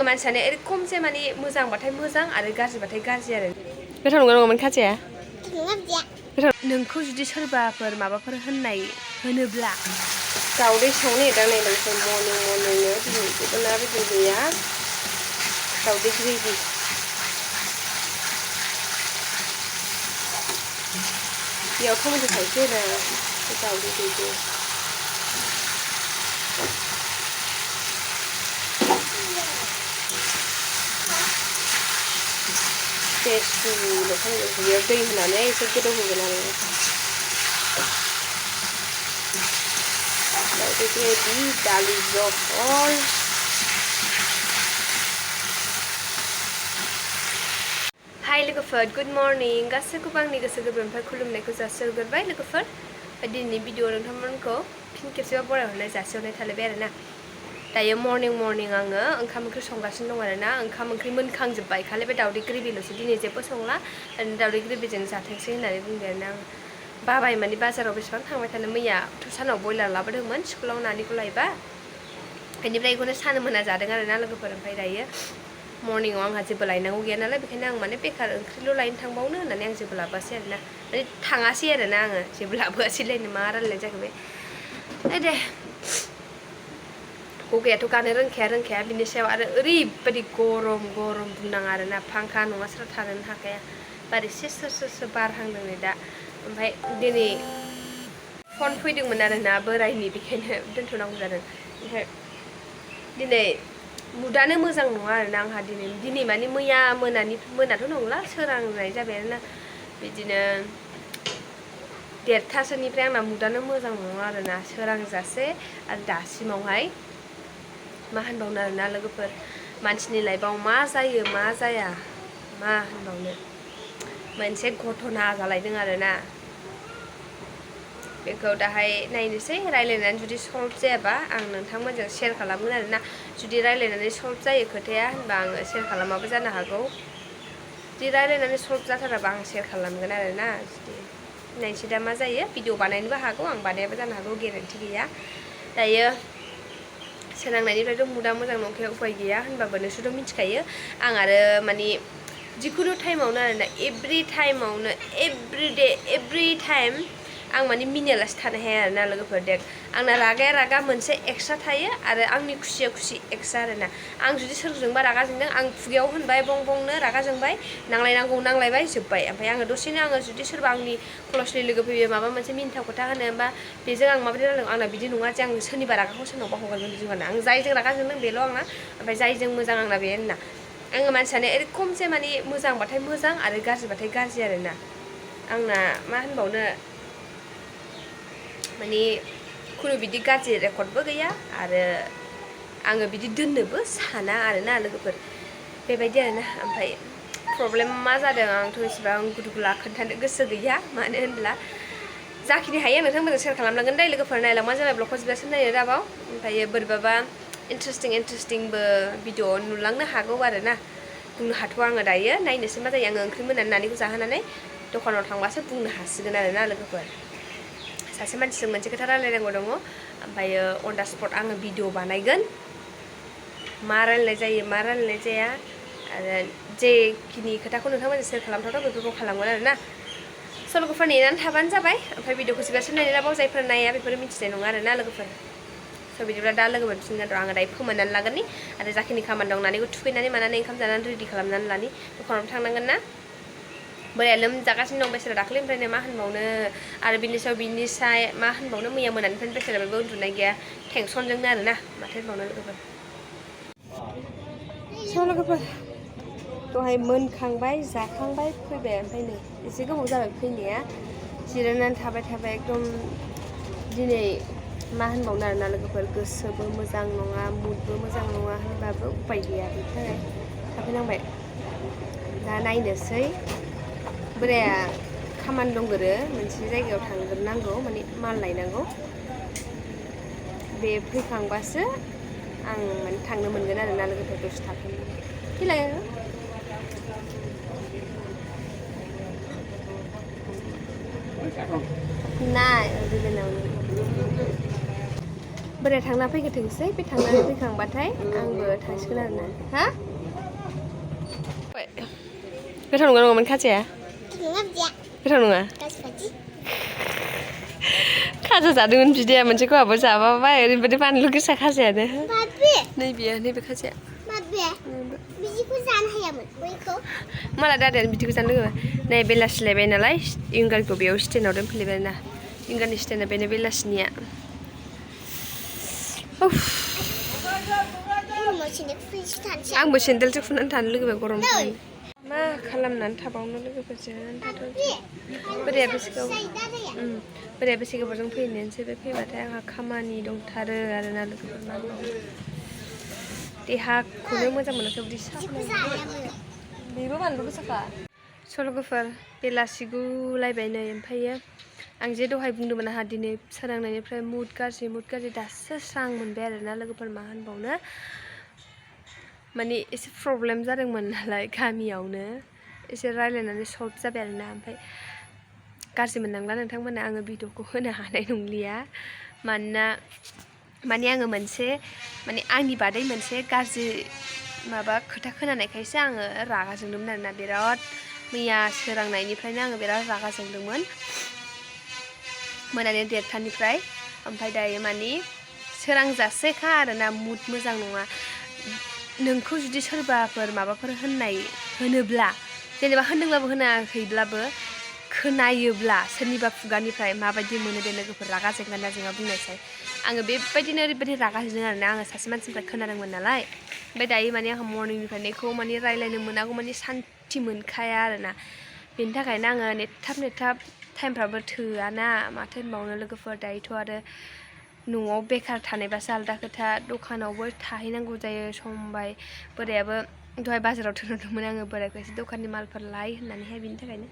आङो मानसियानो एरखमसे माने मोजांबाथाय मोजां आरो गाज्रिबाथाय गाज्रि आरो गोथाव नंगौ नङामोन खाजाया नोंखौ जुदि सोरबाफोर माबाफोर होनोब्ला दावदै सावनो एदां नायनांगौ मर्निंनो दिनै जेबो ना बेदर गैया दावदै ग्रेभि बेयाव टमेट' थाइसे होना दावदै गैगौ टेस्टुल' खालामगोन बेयाव दै होनानै एसे गोदौ होगोन आरो दावदै ग्रेभि दालि जहल हाय लोगोफोर गुड मर्निं गासैखौबो आंनि गोसो गोरबोनिफ्राय खुलुमनायखौ जासिहरग्रोबाय लोगोफोर दिनैनि भिडिअ नोंथांमोनखौ फिन खेबसेबाव बरायहरनाय जासिहरनाय थालायबाय आरोना दायो मर्निं आङो ओंखाम ओंख्रि संगासिनो दं आरोना ओंखाम ओंख्रि मोनखांजोब्बाय खालि बे दावदै ग्रेभिल'सो दिनै जेबो संला दावदै ग्रेभिजों जाथोंसै होननानै बुंबाय आरोना आं बाबाय माने बाजाराव बेसेबां थांबाय थानो मैया सानाव बयलार लाबोदोंमोन स्कुलाव नानिखौ लायबा बेनिफ्राय बेखौनो सान मोना जादों आरोना लोगोफोर ओमफ्राय दायो मर्निंआव आंहा जेबो लायनांगौ गैया नालाय बेखायनो आं माने बेकार ओंख्रिल' लायनो थांबावनो होननानै आं जेबो लाबोआसै आरोना माने थाङासै आरोना आङो जेबो लाबोआसैलायनो मा रायलायनाय जाखो बे दे गगायाथ' गानो रोंखाया बिनि सायाव आरो ओरैबायदि गरम बुंनाङा आरोना फांखा नङास्रा थानोनो हाखाया बार एसे सोर बारहांदों नै दा ओमफ्राय दिनै फन फैदोंमोन आरोना बोरायनि बेखायनो दोनथ'नांगौ जादों ओमफ्राय दिनै मुदानो मोजां नङा आरोना आंहा दिनै माने मैया मोनाथ' नंला सोरांनाय जाबाय आरोना बिदिनो 1:30सोनिफ्राय आंना मुदानो मोजां नङा आरोना सोरांजासे आरो दासिमावहाय मा होनबावनो आरोना लोगोफोर मानसिनि लाइफआव मा जायो मा जाया मा होनबावनो मोनसे घटना जालायदों आरोना बेखौ दाहाय नायनोसै रायलायनानै जुदि सल्भ जायाबा आं नोंथांमोनजों शेयार खालामगोन आरोना जुदि रायलायनानै सल्भ जायो खोथाया होनबा आङो शेयार खालामाबो जानो हागौ जुदि रायलायनानै सल्भ जाथाराबा आं शेयार खालामगोन आरोना जुदि नायनोसै दा मा जायो भिडिअ बानायनोबो हागौ आं बानायाबो जानो हागौ गेरेन्टि गैया दायो सोरांनायनिफ्रायथ' मुदा मोजां नंखाया उपाय गैया होनबाबो नोंसोरथ' मिथिखायो आं आरो माने जिखुनु टाइमावनो आरोना एभ्रि टाइमावनो एभ्रिडे एभ्रि टाइम आं माने मिनियालासे थानो हाया आरोना लोगोफोर देख आंना रागा मोनसे एक्सट्रा थायो आरो आंनि खुसिया खुसि एक्सट्रा आरोना आं जुदि सोरजोंबा रागा जोंदों आं खुगायाव होनबाय बंनो रागा जोंबाय नांलायनांगौ नांलायबाय जोब्बाय ओमफ्राय आङो दसेनो आङो जुदि सोरबा आंनि क्लसलि लोगो फैयो माबा मोनसे मिनिथाव खोथा होनो बा बेजों आं माबायदि रायलायदों आंना बिदि नङा जे आं सोरनिबा रागाखौ सोरनावबा हगारगोन बिदि नङा आं जायजों रागा जोंदों बेल' आंना ओमफ्राय जायजों मोजां आंना बे होनना आङो मानसियानो एरखमसे माने मोजांबाथाय मोजां आरो गाज्रिबाथाय गाज्रि आरोना आंना मा होनबावनो माने खुनु बिदि गाज्रि रेकर्डबो गैया आरो आङो बिदि दोननोबो साना आरोना लोगोफोर बेबायदि आरोना ओमफ्राय प्रब्लेम मा जादों आंथ' इसेबां गुदुगुला खोन्थानो गोसो गैया मानो होनब्ला जाखिनि हायो आं नोंथांमोनजों शेयार खालामलांगोन दे लोगोफोर नायलांबानो जाबाय ब्लगखौ जोबजासिम नायनो दाबाव ओमफ्राय बोरैबाबा इन्टारेस्टिंबो भिडिअ नुलांनो हागौ आरोना बुंनो हाथ'आ आङो दायो नायनोसै मा जायो आङो ओंख्रि मोननानै नानिखौ जाहोनानै दखानाव थांबासो बुंनो हासिगोन आरोना लोगोफोर सासे मानसिजों मोनसे खोथा रायलायनांगौ दङ ओमफ्रायो अन दा स्पट आङो भिडिअ बानायगोन मा रायलायनाय जायो मा रायलायनाय जाया आरो जेखिनि खोथाखौ नोंथांमोनजों शेयार खालामथावथाव बेफोरखौ खालामगोन आरोना लोगोफोर नेनानै थाबानो जाबाय ओमफ्राय भिडिअखौ जोबजासिम नायनो दाबाव जायफोर नाया बेफोर मिथिनाय नङा आरोना लोगोफोर बिदिब्ला दा लोगो मोनफिनगोन र' आङो दायो फोमोननानै लागोननि आरो जाखिनि खामानि दं नानिखौ थुखैनानै मानानै ओंखाम जानानै रेडि खालामनानै लानि दखानाव थांनांगोन ना बोराया लोमजागासिनो दं बेसोरा दाख्लैनिफ्रायनो मा होनबावनो आरो बिनि सायाव बिनि साय मा होनबावनो मैया मोनानिफ्रायनो बेसोरा बेबो उन्दुनाय गैया टेनसनजोंनो आरोना माथो होनबावनो लोगोफोर दहाय मोनखांबाय जाखांबाय फैबाय ओमफ्राय नै एसे गोबाव जाबाय फैनाया जिरायनानै थाबाय एकदम दिनै मा होनबावनो आरोना लोगोफोर गोसोबो मोजां नङा मुडबो मोजां नङा होनबाबो उपाय गैया बेनि थाखाय थाफैनांबाय दा नायनोसै बोराया खामानि दंगोरो मोनसे जायगायाव थांग्रोनांगौ माने माल लायनांगौ बे फैखांबासो आं माने थांनो मोनगोन आरोना लोगोफोर दसे थाफैनो फैलाय नाय बोराया थांना फैग्रोथोंसै बे थांनानै फैखांबाथाय आंबो थांसिगोन आरोना हा गोथाव नंगौ नङामोन खाजाया गोथाव नङा खाजा जादोंमोन बिदाया मोनसेखौ आहाबो जाबाबाय ओरैबायदि बानलु गोसा खाजायानो नैबे खाजाया बिदिखौ जानो हायामोन बैखौ माला दादायानो बिदिखौ जानो लोगो नै बेलासिलायबाय नालाय इंगारखौ बेयाव स्टेनाव दोनफैलायबाय ना इंगारनि स्टेना बेनो बेलासिनिया आंबो सेन्देलसो खुनानै थानो लोगोबाय गरम मा खालामनानै थाबावनो लोगोफोरजों बोराया बेसे गोबावजों फैनायानोसै बे फैबाथाय आंहा खामानि दंथारो आरोना लोगोफोर मा देहाखौनो मोजां मोनाखै बिदि बेबो बानलु गोसाखा लोगोफोर बेलासिगुलायबाय नै ओमफ्रायो आं जे दहाय बुंदोंमोन आंहा दिनै सोरांनायनिफ्राय मुड गाज्रि दासो स्रां मोनबाय आरोना लोगोफोर मा होनबावनो माने एसे प्रब्लेम जादोंमोन नालाय गामियावनो एसे रायलायनानै सल्भ जाबाय आरोना ओमफ्राय गाज्रि मोननांला नोंथांमोना आङो भिडिअखौ होनो हानाय नंलिया मानोना माने आङो मोनसे माने आंनि बादै मोनसे गाज्रि माबा खोथा खोनानायखायसो आङो रागा जोंदोंमोन आरोना बिराद मैया सोरांनायनिफ्रायनो आङो बिराद रागा जोंदोंमोन मोनानि 1:30निफ्राय ओमफ्राय दायो माने सोरांजासेखा आरोना मुड मोजां नङा नोंखौ जुदि सोरबाफोर माबाफोर होनोब्ला जेनेबा होनदोंबाबो होनाखैब्लाबो खोनायोब्ला सोरनिबा खुगानिफ्राय माबायदि मोनो दे लोगोफोर रागा जोंना जोंहा बुंनायसाय आङो बेबायदिनो ओरैबायदि रागा जोंदों आरोना आङो सासे मानसिनिफ्राय खोनादोंमोन नालाय ओमफ्राय दायो माने आंहा मर्निंनिफ्राय बेखौ माने रायलायनो मोनागौ माने सान्थि मोनखाया आरोना बेनि थाखायनो आङो नेथाब टाइमफ्राबो थोआना माथो होनबावनो लोगोफोर दायोथ' आरो न'आव बेखार थानायबासो आलदा खोथा दखानावबो थाहैनांगौ जायो समबाय बोरायाबो दहाय बाजाराव थिनहरदोंमोन आङो बोरायखौ एसे दखाननि मालफोर लाय होननानैहाय बिनि थाखायनो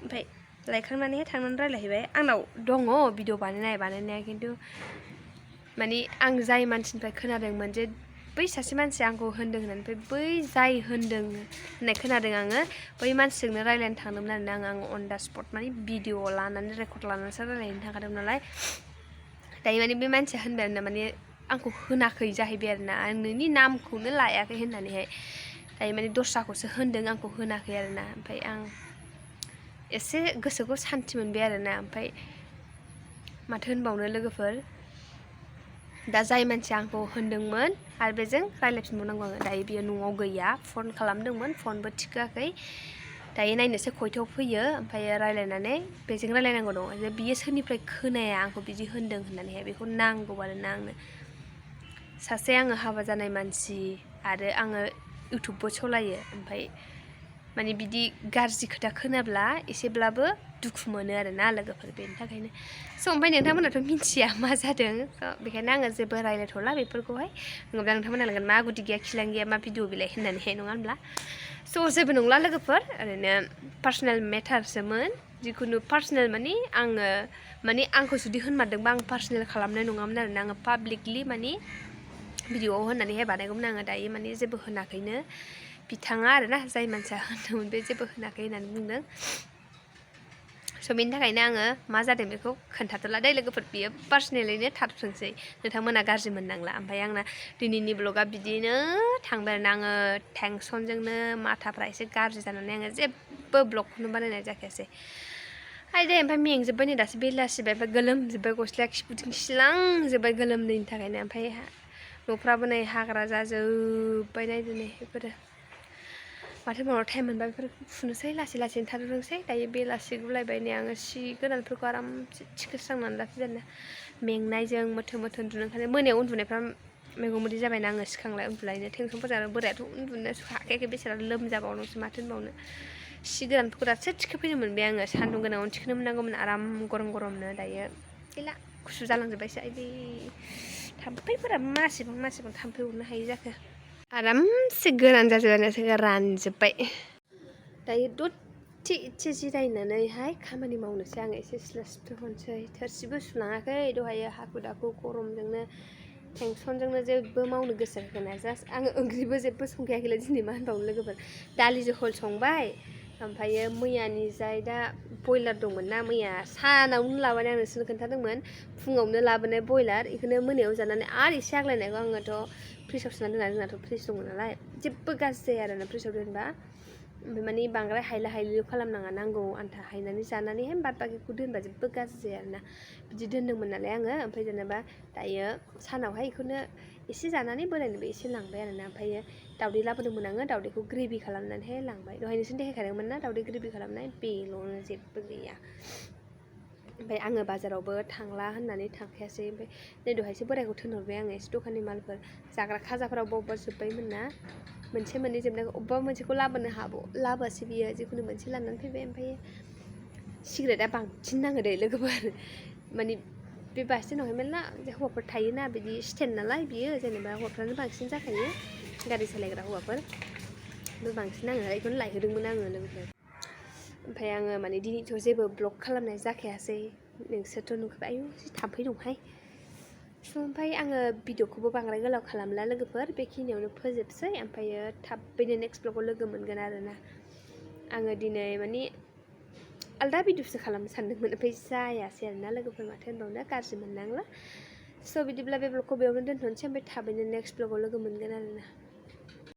ओमफ्राय लायखांनानैहाय थांनानै रायलायहैबाय आंनाव दङ भिडिअ बानायनाया खिन्थु माने आं जाय मानसिनिफ्राय खोनादोंमोन जे बै सासे मानसिया आंखौ होनदों होननानै ओमफ्राय बै जाय होनदों होननाय खोनादों आङो बै मानसिजोंनो रायलायनो थांदोंमोन आरोना आङो अन दा स्पट माने भिडिअ लानानै रेकर्ड लानानैसो रायलायनो थांखादोंमोन नालाय दायो माने बे मानसिया होनबाय आरोना माने आंखौ होनाखै जाहैबाय आरोना आं नोंनि नामखौनो लायाखै होननानैहाय दायो माने दस्राखौसो होनदों आंखौ होनाखै आरोना ओमफ्राय आं एसे गोसोखौ सान्थि मोनबाय आरोना ओमफ्राय माथो होनबावनो लोगोफोर दा जाय मानसिया आंखौ होनदोंमोन आरो बेजों रायलायफिनबावनांगौ आङो दायो बियो न'आव गैया फन खालामदोंमोन फनबो थिखोआखै दायो नायनोसै खयथायाव फैयो ओमफ्राय रायलायनानै बेजों रायलायनांगौ दङ जे बियो सोरनिफ्राय खोनाया आंखौ बिदि होनदों होननानैहाय बेखौ नांगौ आरोना आंनो सासे आङो हाबा जानाय मानसि आरो आङो इउटुबबो सालायो ओमफ्राय माने बिदि गाज्रि खोथा खोनाब्ला एसेब्लाबो दुखु मोनो आरोना लोगोफोर बेनि थाखायनो ओमफ्राय नोंथांमोनाथ' मिन्थिया मा जादों बेखायनो आङो जेबो रायलायथ'ला बेफोरखौहाय नङाब्ला नोंथांमोना लागोन मा गुदि गैया खिलां गैया मा भिडिअ बिलाइ होननानैहाय नङा होनब्ला जेबो नंला लोगोफोर ओरैनो पार्सनेल मेटारसोमोन जिखुनु पार्सनेल माने आङो माने आंखौ जुदि होनमारदोंबा आं पार्सनेल खालामनाय नङामोन आरोना आङो पाब्लिकलि माने भिडिअआव होननानैहाय बानायगौमोन आङो दायो माने जेबो होनाखैनो बिथाङा आरोना जाय मानसिया होनदोंमोन बे जेबो होनाखै होननानै बुंदों बेनि थाखायनो आङो मा जादों बेखौ खोन्थाथ'ला दे लोगोफोर बियो पार्सनेलैनो थाथोंसै नोंथांमोना गाज्रि मोननांला ओमफ्राय आंना दिनैनि ब्लगा बिदिनो थांबाय आरोना आङो टेनसनजोंनो माथाफ्रा एसे गाज्रि जानानै आङो जेबो ब्लगखौनो बानायनाय जाखायासै दे ओमफ्राय मेंजोब्बाय नै दासो बेलासिबाय ओमफ्राय गोलोमजोब्बाय गस्लाया खिफुथिं सिलांजोब्बाय गोलोमदैनि थाखायनो ओमफ्राय न'फ्राबो नै हाग्रा जाजोब्बाय नायदो नै बेफोरो माथो मावनो टाइम मोनबा बेफोरखौ फुनोसै लासैनो थादोंसै दायो बेलासि गुलायबाय नै आङो सि गोदानफोरखौ आरामसे थिखोस्रांनानै लाफैबाय आरोना मेंनायजों मोथो उन्दुनो ओंखायनो मोनायाव उन्दुनायफ्रा मैगं मोदै जाबायना आङो सिखांलाय उन्दुलायनो टेनसनफोर जानो बोरायाथ' उन्दुनो हाखायाखै बेसेरा लोमजाबावनोसो माथो होनबावनो सि गोदानफोरखौ दासो थिखोफैनो मोनबाय आङो सान्दुं गोनाङावनो थिखोनो मोननांगौमोन आराम गरमनो दायो गैला गुसु जालांजोब्बायसो आयदै थाम्फैफोरा मासेबां थाम्फै अरनो हायै जाखो आरामसे गोरान जाजोबनानै रानजोब्बाय दायो दसे इसे जिरायनानैहाय खामानि मावनोसै आङो एसे सिथ्ला सिबथ'हरनोसै थोरसिबो सुनाङाखै दहायो हाखु दाखु गरमजोंनो टेनसनजोंनो जेबो मावनो गोसो होना जास्ट आङो ओंख्रिबो जेबो संखायाखैलै दिनै मा होनबावनो लोगोफोर दालि जहल संबाय ओमफ्रायो मैयानि जाय दा बयलार दंमोन ना मैया सानावनो लाबोनाय आं नोंसोरनो खोन्थादोंमोन फुङावनो लाबोनाय बयलार बेखौनो मोनायाव जानानै आरो एसे आग्लायनायखौ आङोथ' फ्रिजआव सोना दोनना जोंनाथ' फ्रिज दङ नालाय जेबो गाज्रि जाया आरोना फ्रिजआव दोनबा ओमफ्राय माने बांद्राय हायला हायलिल' खालामनाङा नांगौ आन्था हायनानै जानानैहाय बाद बाखिखौ दोनबा जेबो गाज्रि जाया आरोना बिदि दोन्दोंमोन नालाय आङो ओमफ्राय जेनेबा दायो सानावहाय बेखौनो एसे जानानै बोरायनोबो एसे लांबाय आरोना ओमफ्रायो दावदै लाबोदोंमोन आङो दावदैखौ ग्रेभि खालामनानैहाय लांबाय दहाय नोंसोरनो देखायखादोंमोन ना दावदै ग्रेभि खालामनाय बेल'नो जेबो गैया ओमफ्राय आङो बाजारावबो थांला होननानै थांखायासै ओमफ्राय नै दहायसो बोरायखौ थिनहरबाय आङो एसे दखाननि मालफोर जाग्रा खाजाफोरा अबेबा जोब्बायमोन ना मोनसे मोननै जोबनायखौ अबेबा मोनसेखौ लाबोआसै बियो जिखुनु मोनसे लानानै फैबाय ओमफ्राय सिगारेटआ बांसिन नाङो दे लोगोफोर माने बे बास स्टेन्डआवहाय मेरला हौवाफोर थायोना बिदि स्टेन्ड नालाय बियो जेनेबा हौवाफ्रानो बांसिन जाखायो गारि सालायग्रा हौवाफोर बे बांसिन नाङो बेखौनो लायहोदोंमोन आङो लोगोफोर ओमफ्राय आङो माने दिनैथ' जेबो ब्लग खालामनाय जाखायासै नोंसोरथ' नुखाबाय आयु थाम्फै दंहाय ओमफ्राय आङो भिडिअखौबो बांद्राय गोलाव खालामला लोगोफोर बेखिनियावनो फोजोबसै ओमफ्रायो थाबैनो नेक्स्ट ब्लगाव लोगो मोनगोन आरोना आङो दिनै माने आलदा भिडिअसो खालामनो सानदोंमोन ओमफ्राय जायासै आरोना लोगोफोर माथो होनबावनो गाज्रि मोननांला स' बिदिब्ला बे ब्लगखौ बेयावनो दोनथ'नोसै ओमफ्राय थाबैनो नेक्स्ट ब्लगाव लोगो मोनगोन आरोना